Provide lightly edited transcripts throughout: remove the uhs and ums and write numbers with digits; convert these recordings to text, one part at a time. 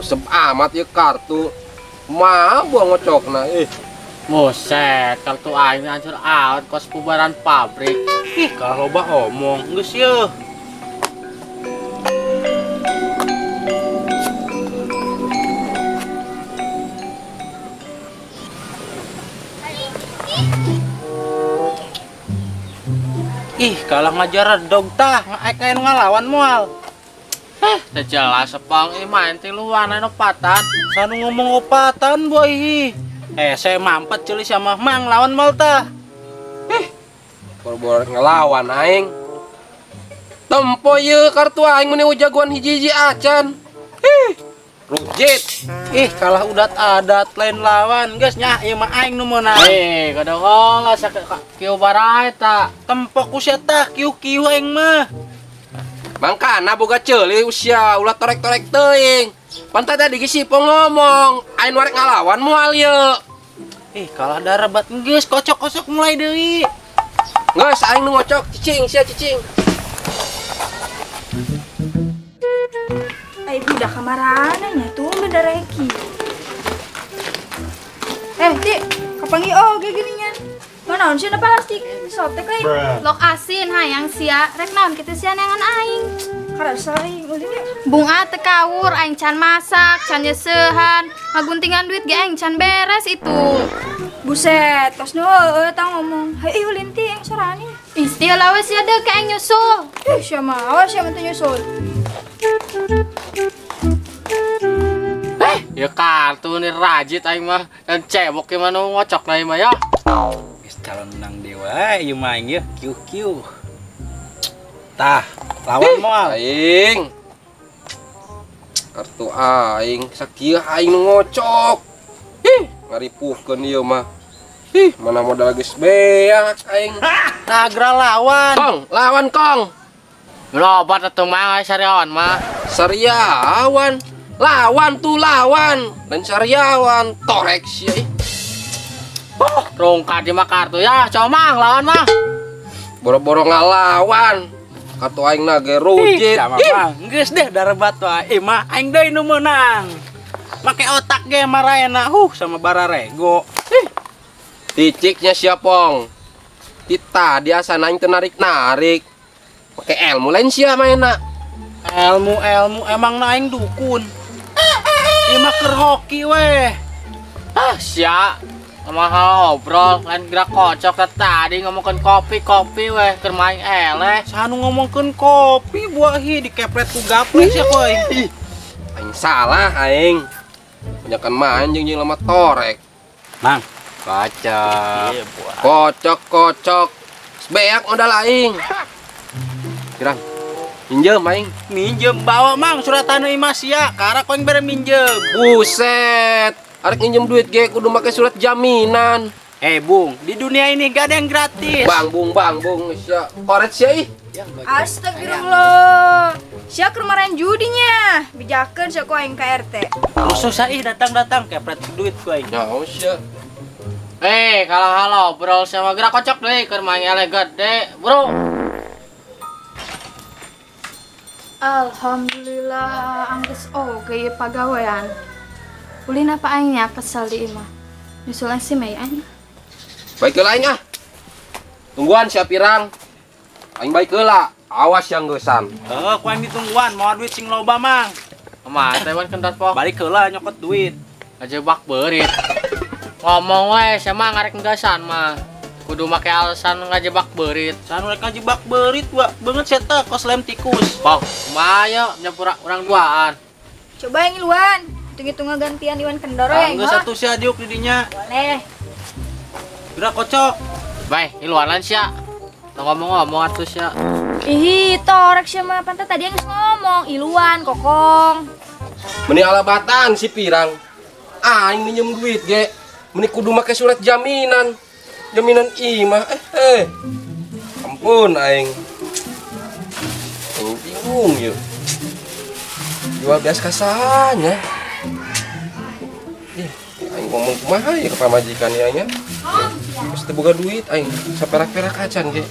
Resep amat ya kartu. Mah buang ngocokna ih. Buset, kartu aing hancur out kos bubaran pabrik. Ih, kalau loba omong geus yeuh. Ih, kalah ngajar dog tah, ngaek kain ngalawan moal. Teu jelas sepang ih main tiluan anu opatan. Sanu ngomong opatan boy ih. Saya mampet ceuli sama mang lawan moal tah. Boro-boro ngelawan aing. Tempo ieu kartu aing meni jagoan hiji-hiji acan. Ih, rujit. Ih, kalah udat adat lain lawan geus nya ieu mah aing nu meunang. Kadang lah kieu barae ta. Tempo ku sia tah kieu-kieu aing mah. Mangkana boga ceuli usia ulah torek-torek teuing. Pantai tadi geus si ngomong, aing warek ngalawan moal ieu. Ih, kalah darabat geus kocok-kocok mulai deui. Geus aing nu ngocok cicing sia cicing. Ai budak kamarana nya tuh benda reki. Ti, kapangi oge gininya. Manaon sih na plastik? Sotek lain. Lok asin hayang sia, rek naon kitu sia neangan aing. Karasa aing ulin ya. Bunga teu kawur aing can masak, can nyeseuhan, ngaguntingan duit ge aing can beres itu. Buset, tos nu heueuh tah ngomong. Hayu ulin ti aing sorani. Istilah we sia deuk aing nyusul. Ih, sia mah awas sia mah teu nyusul. Ya kartu nih rajit aing mah dan cebok gimana ngocok na mah ya. Geus calon menang dewa ieu mah aing yeuh kieu-kieu. Tah, lawan moal aing. Kartu aing sakieu aing nu ngocok. Ih, ngaripuhkeun ieu mah. Ih, mana modal geus beak aing. Tah geura lawan. Kong, lawan kong. Lobat atuh mah sariawan mah. Sariawan. Lawan tuh lawan, dan sariawan torek sih. Oh, rongkat di mah kartu ya, coba lawan mah. Boro-boro ngalawan. Kartu aing na ge rujit. Geus deh darebat wae mah aing deui nu meunang. Make otak ge maraena sama bararego. Ticiknya siapong. Kita biasa aing teu narik-narik. Make ilmu lain sia maena. Ilmu-ilmu emang na aing dukun. Ieu mah keur hoki weh. Ah, sia. Mahal obrol, lain gerak kocok tadi ngomongkeun kopi-kopi weh keur main eleh. Sanu ngomongkeun kopi buah hi dikepret ku gaplek sia koy. Aing salah aing. Banyakan main jeung jeung lama torek. Mang, kocok. Kocok-kocok. Beak modal aing. Kirang. Minjem aing. Minjem bawa mang surat tanah imah sia, karak koing bere minjem. Buset. Arek minjem duit ge kudu make surat jaminan. Bung, di dunia ini gak ada yang gratis. Bang bung bang bung sia. Koret sia ih. Astagfirullah. Sia keur marahin judinya. Bijakeun sia ku aing ka RT. Rusuh sia ih datang-datang kepret duit ku aing. Nyaho sia. Kalau halo obrol sama gerak kocok deui keur main eleh gede, bro. Alhamdulillah anggeus oge ieu pagawean. Ulin apa aingnya kesel di imah. Nyusul si Mei aing. Baik heula aing ah. Tungguan sia pirang. Aing baik heula. Awas yang geusan. Heuh, ku aing ditungguan moal duit sing loba mang. Mah teh wan kendat pok. Balik heula nyokot duit. Ngajebak beurit. Ngomong we sia mah ngarek nggasan mah. Kudu make alasan ngajebak beurit. Sanu rek ngajebak beurit wa beungeut sia teh kos lem tikus. Pok, kumaha ye nyepura urang duaan. Coba yang iluan. Hitung-hitung gantian Iwan Kendoro ya. Geus atuh sia diuk di dinya. Boleh. Gerak kocok. Bae, iluanan sia. Tong ngomong-ngomong atuh sia. Ih, torek sia mah pantai tadi geus ngomong iluan kokong. Meni alabatan si pirang. Aing minjem duit ge. Meni kudu make surat jaminan. Jaminan imah. Ampun aing. Aing bingung yeuh. Jual bias kasanya. Ih, aing ngomong kumaha ya ke pamajikan ya nya. Geus teu boga duit aing saperak-perak acan ge.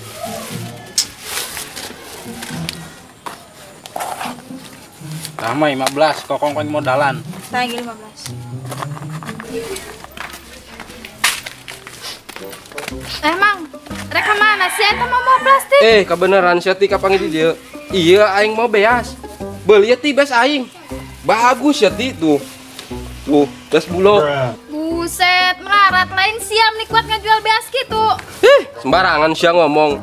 Tah mah 15 kokong koing modalan. Tah yang 15. Mang, rek ka mana sih eta mau bawa plastik? Kebenaran sia ti kapanggih di dieu. Iya, aing mau beas. Beuli ti beas aing. Bagus ya ti tuh. Tuh, beas bulog. Buset, melarat lain siam nih kuat ngejual beas gitu. Sembarangan sia ngomong.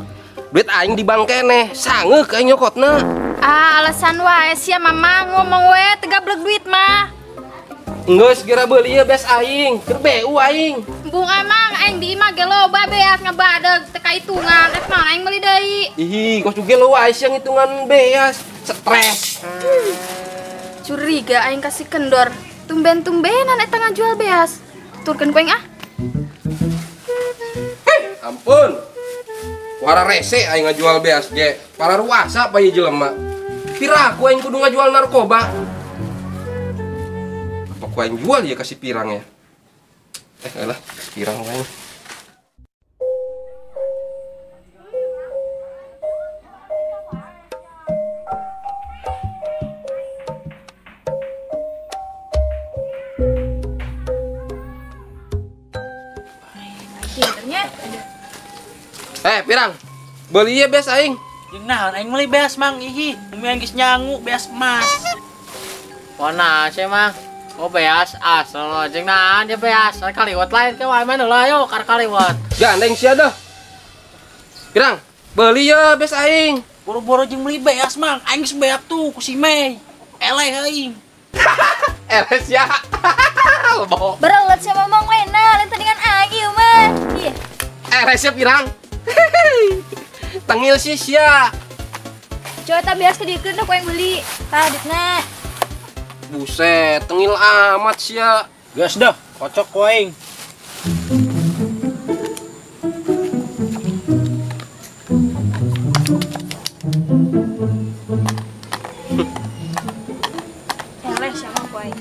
Duit aing di bank keneh, sangeuk aing nyokotna. Ah, alasan wae sia mamang ngomong we tegablek duit mah. Geus geura beuli ieu beas aing, keur BU aing. Bung amang aing di imah ge loba beas ngebadeg teu kahitungan, rek naon aing meuli deui. Ih, kos ge loba sia ngitungan beas, stres. Curiga aing kasih kendor. Tumben-tumbenan eta ngajual beas. Turkeun ku aing ah. Ampun. Para rese aing ngajual beas ge. Para ruasa pa ieu jelema. Piraku aing kudu ngajual narkoba. Apa ku aing jual ya kasih pirang ya? Alah, pirang aing. Pirang. Beli ya beas aing. Jeung naon aing meuli beas mang ihi, umi aing geus nyangu beas emas. Pona sih mang. Oh beas asal jeung naon dia beas. Kaliwat lain ke wae mana lah ayo kar kaliwat. Gandeng sia dah. Pirang, beli ya beas aing. Boro-boro jeung meuli beas mang, aing geus beak tuh ku si Mei. Eleh aing. Eleh sia. Lebo. Berelet sia mamang lena, lain tandingan aing ieu mah. Iya. Eleh sia pirang. Tengil sih sia. Coba tak biasa dikeun ku yang beli. Tah duitna. Buset, tengil amat sia. Gas dah, kocok ku aing. Eleh sia mah ku aing.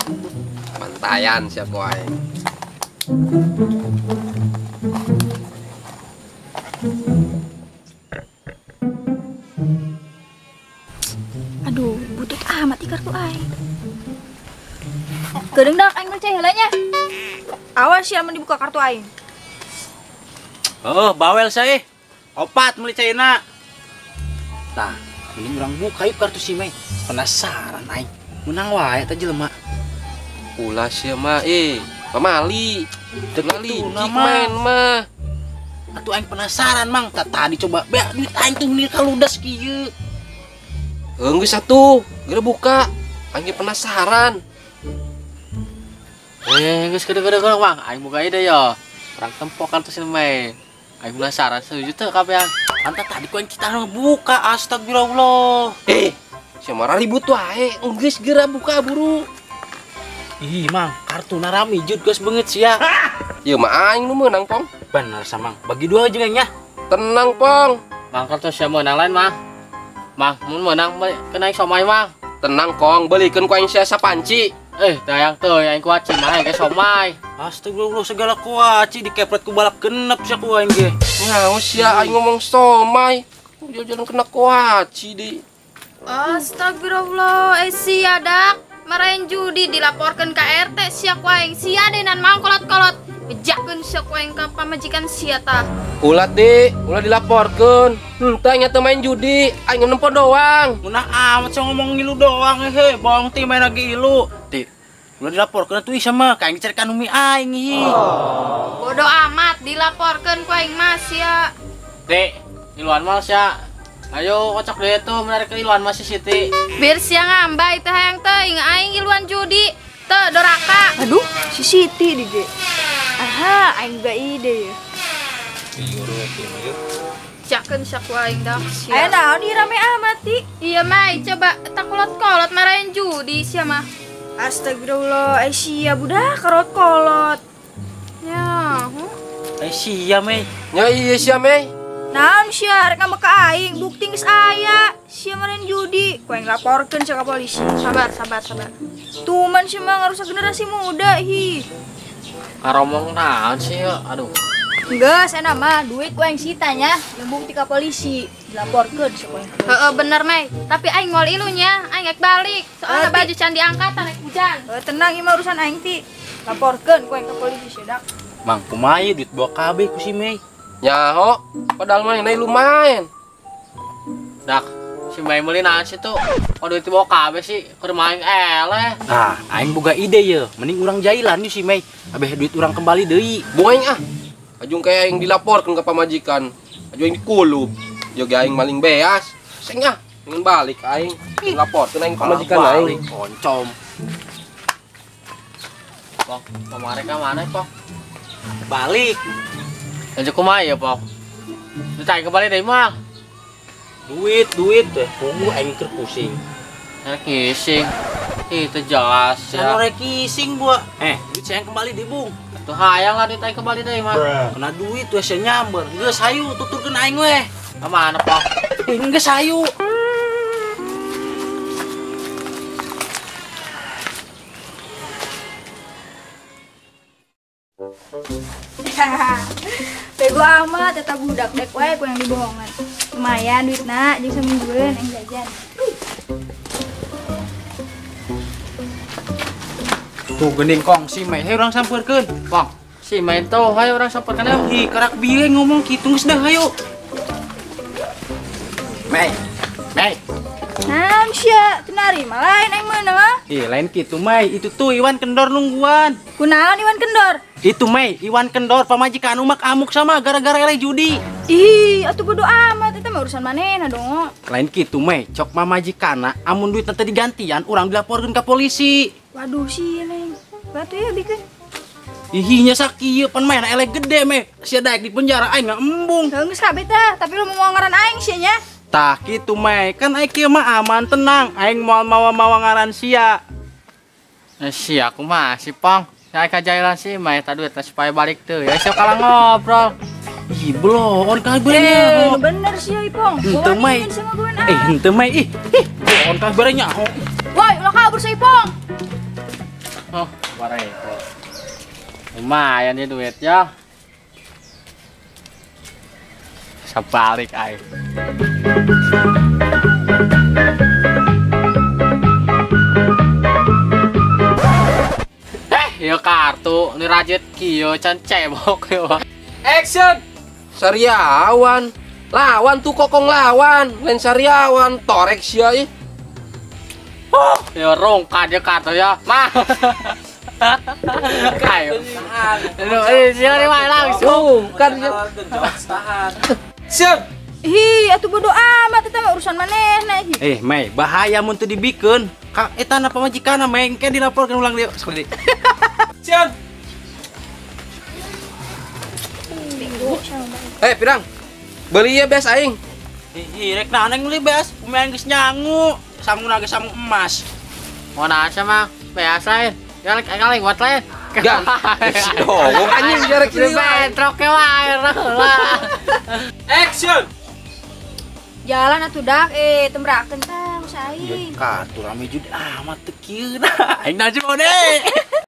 Pantayan sia ku aing. Aduh, butut amat ieu kartu aing. Geureung dak aing percaya heula nya. Awas sia mun dibuka kartu aing. Oh, bawel sia. Opat meuli caina. Tah, mending urang buka yuk kartu si Mei. Penasaran aing. Menang wae eta jelema. Ulah sia mah pamali. Teu licik main mah. Atuh aing penasaran mang, tadi coba beak duit aing tuh menir kaludas kieu. Geus atuh, geura buka. Aing penasaran. Geus gede-gede mang, aing buka ide yo. Urang tempok kartu si Mei. Aing penasaran setuju teu kabehan. Anta tadi ku aing kita buka, astagfirullah. Sia mah ribut wae, geus geura buka buru. Ih, mang, kartu rame jut geus beungeut sia. Ieu mah aing nu meunang, Pong. Bener sama, bagi dua aja nya. Tenang, Pong. Mang kartu sia meunang lain mah. Mang, mun meunang kena aing somai mang. Tenang, Kong, belikeun ku aing sia sapanci. Dayang teu aing kuaci mah aing ge somai. Astagfirullah segala kuaci dikepret ku balap genep sia ku aing ge. Nyaho sia aing ngomong somai. Jalan kena kuaci di. Astagfirullah, sia dak. Marahin judi dilaporkan ke RT sia ku aing. Sia denan mang kolot-kolot. Bejakeun sia ku aing ka pamajikan sia tah. Ulah di, ulah dilaporkeun. Henteu nya teu main judi, aing nempo doang. Munah amat sia ngomong ngilu doang heh, bohong ti main lagi ilu. Ti, ulah dilaporkeun atuh ih sama ka aing dicarikan umi aing ih. Bodoh amat dilaporkeun ku aing mah sia. Ti, iluan mah sia. Ayo kocok deh tuh menarik ke iluan masih Siti. Bir siang ngambay teh hayang teuing aing iluan judi teu doraka. Aduh, si Siti di ge. Aha, aing boga ide ya. Jakeun sia ku aing dah sia. Aya naon ieu rame amat ti? Iya Mai, coba tak kolot-kolot marahin judi sia mah. Astagfirullah, ai sia budak kolot-kolot. Ya, ai sia Mei. Nya iya sia Mei. Naon sia rek ngambek ka aing, bukti geus aya. Sia marahin judi, ku aing laporkeun sia ka polisi. Sabar, sabar, sabar. Tuman sia mah ngarusak generasi muda hi. Karomong naon sih, aduh. Geus enak mah duit ku aing sita nya, yang bukti ka polisi. Dilaporkeun si poe. Heeh bener Mei, tapi aing moal ilunya, aing rek balik. Soalnya baju can diangkat rek hujan. Tenang ieu mah urusan aing ti. Laporkeun ku aing ka polisi sia dak. Mang kumaha duit bawa kabeh ku si Mei. Nyaho, padahal mah ini lumayan. Dak, si Mei meuli naon sih tuh? Kok duit dibawa kabeh sih? Keur main eleh. Nah, aing boga ide ye, mending urang jailan yeuh si Mei. Abeh duit urang kembali deui. Boeng ah. Ajung kayak aing dilaporkeun ka pamajikan. Ajung aing dikulub. Yoga aing maling beas. Sing ah, ingin balik aing. Laporkeun aing pamajikan aing. Oncom. Pok, kemari ka mana, Pok? Balik. Lanjut kumaha ya, Pok? Duit aing kembali deui mah. Duit teh, tunggu aing keur pusing. Rek ngising. Itu jelas ya. Anu rek ngising buah. Duit saya kembali deui, Bung. Tuh hayang lah duit aing kembali deui mah. Kena duit tuh saya nyamber. Geus hayu tuturkeun aing weh. Ka mana, Pok? Geus hayu. Bego amat eta budak dek wae ku yang dibohongan. Lumayan duitna jeung saminggueun aing jajan. Tuh geuning kong si Mei, hayu urang sampeurkeun. Pong, si Mei tuh hayu urang sampeurkeun yeuh. Ih, karak bieu ngomong kitu geus dah hayu. Mei. Mei. Naon sia, teu narima lain aing meunang ah. Ih, lain kitu Mei, itu tuh Iwan Kendor nungguan. Kunaon Iwan Kendor? Itu Mei, Iwan Kendor pamajikan umak amuk sama gara-gara eleh judi. Ih, atuh bodo amat eta mah urusan manehna dong. Lain kitu Mei, cok mamajikana amun duit teh digantian urang dilaporkeun ka polisi. Waduh sih Neng. Batu ya bikin. Ih, nya sakieu pan meh eleh gede meh. Sia daek di penjara aing embung. Heuh geus kabeh tah, tapi lu mau ngaran aing sia nya. Tah kitu Mei, kan aing kieu mah aman tenang, aing moal mawa-mawa ngaran sia. Sia aku mah si Pong. Saya kajailan sih Mei eta duit supaya balik tuh. Ya sia kalah ngobrol. Ih, bloon kabeh. Bener sia Ipong. Henteu Mei. Henteu Mei ih. Ih, bloon kabeh nyaho. Woi, ulah kabur sia Ipong. Oh, bareng. Lumayan ya duit ya. Bisa balik aing. Ya kartu, ini rajit kieu can cebok ya. Action. Sariawan. Lawan tuh kokong lawan, lain sariawan, torek sia ih. Oh, ya rongkat ya kartu ya. Mah. Kayo. Sila mah langsung kan tahan. Siap. Ih, atuh bodo amat eta mah urusan manehna ih. Mei, bahaya mun teu dibikeun. Ka eta na pamajikanna Mei, engke dilaporkeun ulang deui. Sekali deui. Siap. Pirang. Beli ya beas aing. Ih, rek naon aing meuli beas? Umi aing geus nyangu, sanguna geus sangu emas. Mau naon mah beas lain. Ya rek aing buat lain. Gan. Oh, anjing jarek sini. Bentrok ke wae lah. Action. Jalan atuh dak tembrakeun tah ku aing. Kartu rame judi amat teu kieu. Aing najib ode.